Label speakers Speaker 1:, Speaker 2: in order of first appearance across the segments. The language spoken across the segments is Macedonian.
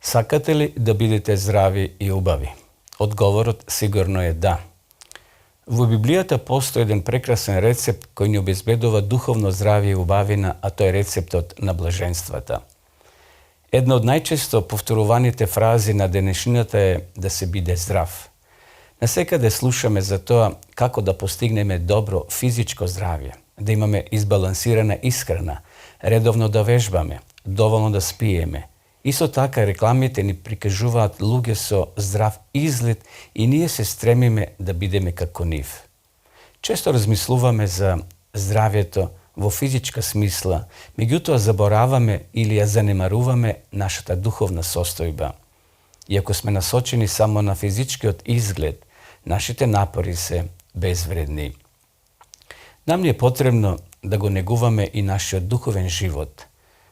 Speaker 1: Сакате ли да бидете здрави и убави? Одговорот сигурно е да. Во Библијата постои еден прекрасен рецепт кој ни обезбедува духовно здравје и убавина, а тој е рецептот на блаженствата. Една од најчесто повторуваните фрази на денешнината е да се биде здрав. Насекаде слушаме за тоа како да постигнеме добро физичко здравје, да имаме избалансирана исхрана, редовно да вежбаме, доволно да спиеме. Исто така рекламите ни прикажуваат луѓе со здрав изглед и ние се стремиме да бидеме како нив. Често размислуваме за здравјето во физичка смисла, меѓутоа забораваме или ја занемаруваме нашата духовна состојба. Иако сме насочени само на физичкиот изглед, нашите напори се безвредни. Нам ни е потребно да го негуваме и нашиот духовен живот.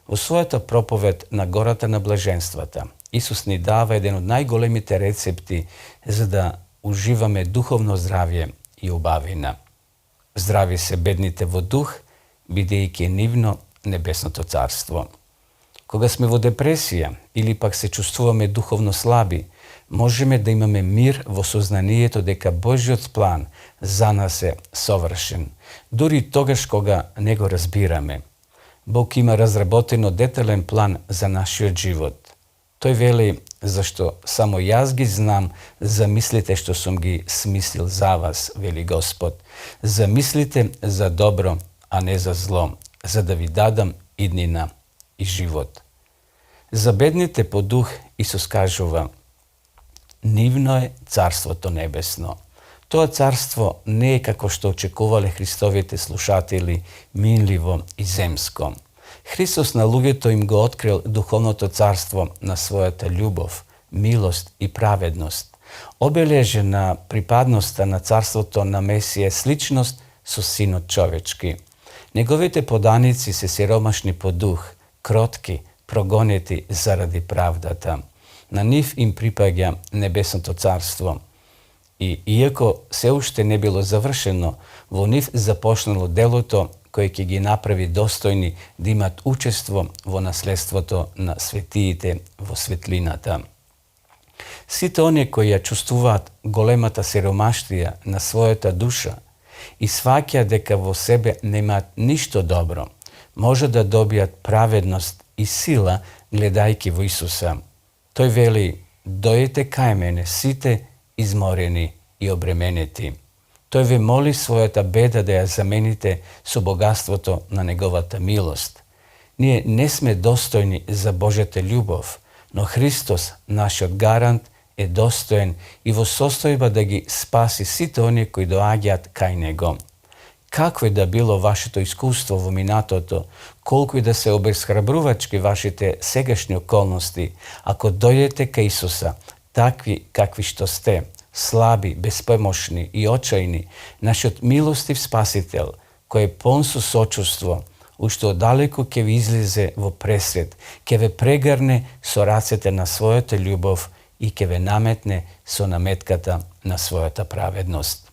Speaker 1: Во својата проповед на гората на блаженствата, Исус ни дава еден од најголемите рецепти за да уживаме духовно здравје и убавина. Здрави се бедните во дух, бидејќи нивно небесното царство. Кога сме во депресија или пак се чувствуваме духовно слаби, можеме да имаме мир во сознанието дека Божиот план за нас е совршен, дури тогаш кога не го разбираме. Бог има разработено детален план за нашиот живот. Тој вели, зашто само јас ги знам за мислите што сум ги смислил за вас, вели Господ. За мислите за добро, а не за зло, за да ви дадам иднина и живот. За бедните по дух Исус кажува, нивно е Царството Небесно. Тоа царство не е како што очекувале Христовите слушатели, минливо и земско. Христос на луѓето им го открил духовното царство на својата љубов, милост и праведност. Обележена припадноста на царството на Месија е сличност со Синот човечки. Неговите поданици се сиромашни по дух, кротки, прогонети заради правдата. На нив им припаѓа небесното царство. И иако се уште не било завршено, во нив започнало делото кој ќе ги направи достојни да имат учество во наследството на светиите во светлината. Сите оние кои ја чувствуваат големата сиромаштија на својата душа и сваќаат дека во себе немаат ништо добро, може да добијат праведност и сила гледајќи во Исуса. Тој вели, дојдете кај мене сите изморени и обременети. Тој ве моли својата беда да ја замените со богатството на неговата милост. Ние не сме достојни за Божјата љубов, но Христос, нашиот гарант, е достоен и во состојба да ги спаси сите оние кои доаѓаат кај Него. Какво и да било вашето искуство во минатото, колку и да се обесхрабрувачки вашите сегашни околности, ако дојдете кај Исуса, такви какви што сте, слаби, безпомошни и очајни, нашиот милостив Спасител, кој е полн со сочувство, уште одалеку ќе ви излезе во пресред, ќе ве прегрне со рацете на својата љубов и ќе ве наметне со наметката на својата праведност.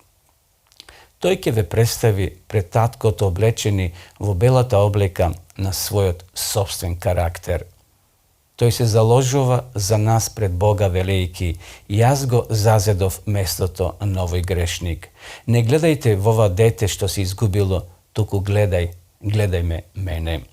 Speaker 1: Тој ќе ве представи пред таткото облечени во белата облека на својот собствен карактер. Тој се заложува за нас пред Бога велејки, јас го зазедов местото на овој грешник. Не гледајте во ова дете што се изгубило, туку гледај ме мене.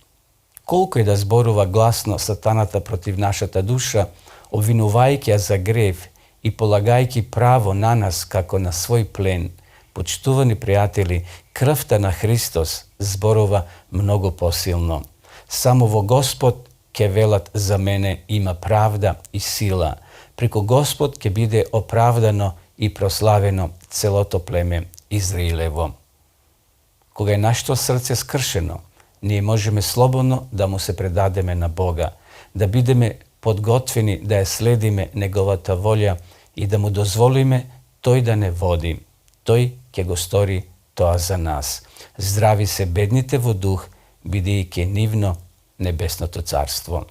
Speaker 1: Колку и да зборува гласно сатаната против нашата душа, обвинувајќи ја за грев и полагајќи право на нас како на свој плен, почитувани пријатели, крвта на Христос зборува многу посилно. Само во Господ ќе велат за мене има правда и сила. Преку Господ ќе биде оправдано и прославено целото племе Израилево. Кога е нашето срце скршено, ние можеме слободно да му се предадеме на Бога, да бидеме подготвени да ја следиме Неговата волја и да му дозволиме Тој да не води. Тој ќе го стори тоа за нас. Здрави се бедните во дух, бидејќи нивно небесното царство.